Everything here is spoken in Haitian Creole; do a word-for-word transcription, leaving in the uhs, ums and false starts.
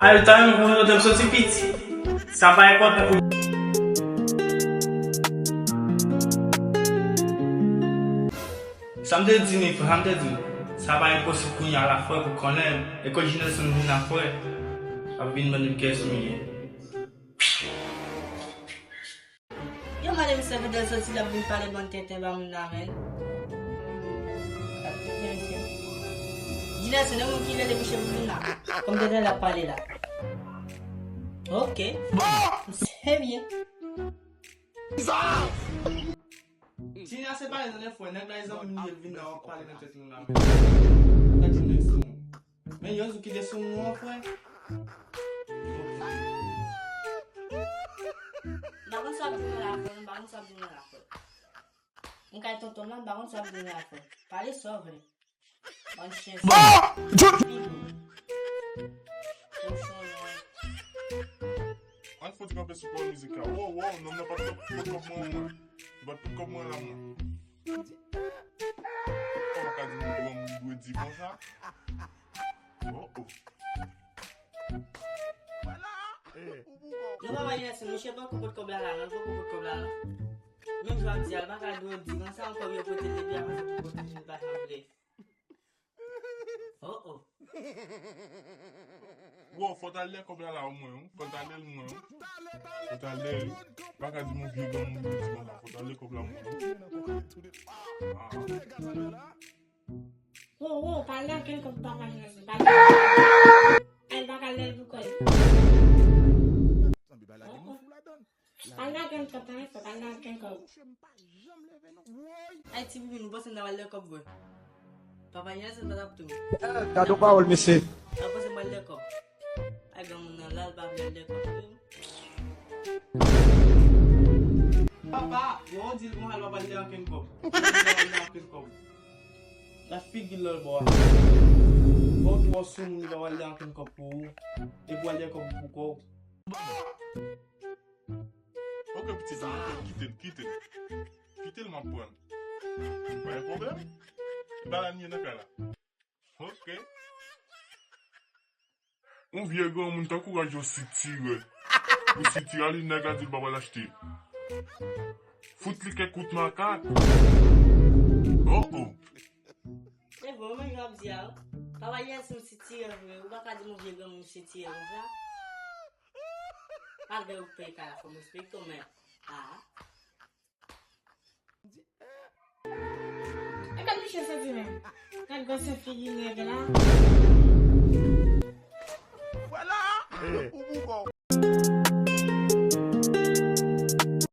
Al tan pou nou te soti piti. Sa pa enpòtan pou. Sa m te di ni, sa m te di. Sa pa enposib kounye a la frè pou konnen. E kot Jinèson vin la frè. Ap vin mande m kiyès m ye. Yo mande misye kote l soti, l ap vin pale bann tenten ba moun nan, menn. Gad tenten misye. Gina, se nan moun ki rele misye pou vin la. Kòm tenten l ap pale la. Ok. Se byen. Gina, se pale nan frè, nèg la e zanmi m li, l vin la, w ap pale nan tèt moun la, menn. Gad tenten misye. Men yo, sou kite sou mwen, frè. M pa konn sa w ap di mwen la, frè. M pa konn sa w ap di mwen la, frè. M kay tonton m la, m pa konn sa w ap di mwen la, frè. Pale sa w vle. Bann chen sa. Pigou. Kochon, non. Ann fouti kanpe sou kò mizik la. Wo, wo, nonm nan pa t pot kòb mwen, mwen. Li pa t pot kòb mwen la, mwen. Kòman ka di moun granmoun dwe di konsa? Oh, oh. Non, papa Inès, misye poko pot kòb la la, non, poko pot kòb la, non. Menm jan ap di a, l pa ka dwe di konsa ankò, yo pote l depi avan se pou pote l, li pa janm vle. Oh, oh. Wo, fò t al lè kòb la la, mwen, wi. Fò t al lè l, mwen, wi. Fò t al lè l. Pa ka di moun vye granmoun, yo di konsa. Fò t al lè kòb la, mwen, wi. Ah. Wo, wo, pa lage ankenn kòb papa Inès, pa lage. Ay, pa ka lè l pou kò l. Sanble bagay gen moun fou ladan. Pa lage ankenn kòb, pa lage ankenn kòb. Ay, ti bibi, nou panse n ta pral lè kòb vre. Papa Inès pa t ap tou. Gade yon pawòl, mesye. N ap panse m pral lè kòb. Ay, granmoun nan la, l pa vle lè kòb. Papa, yo di l konsa l pa pral lè ankenn kòb. L pa pral lè ankenn kòb. Gad figi l lòlbò a. Bon, twò sou moun li pa pral lè ankenn kòb pou ou. Epi w al lè kòb pou kò w. Ok, pitit, kite l, kite l, kite l. Kite l, m ap pran l. Pa gen pwoblèm. Ba la n ye nan kay la. Ok. Yon vye granmoun tankou w al jwe sitirè. Pou sitirè li nèg la di l pa pral achte. Fout li kèk kout makak. Oh, oh. Se bon, men jan w ap di a, wi. Papa Inès se yon sitirè vre. Ou pa ka di yon vye granmoun sitirè konsa. Malgre ou peye kay la, fò m respekte w, men, ah. E gad misye soti menm. Gad gwosè figi nèg la. Vwala! Ou boukò.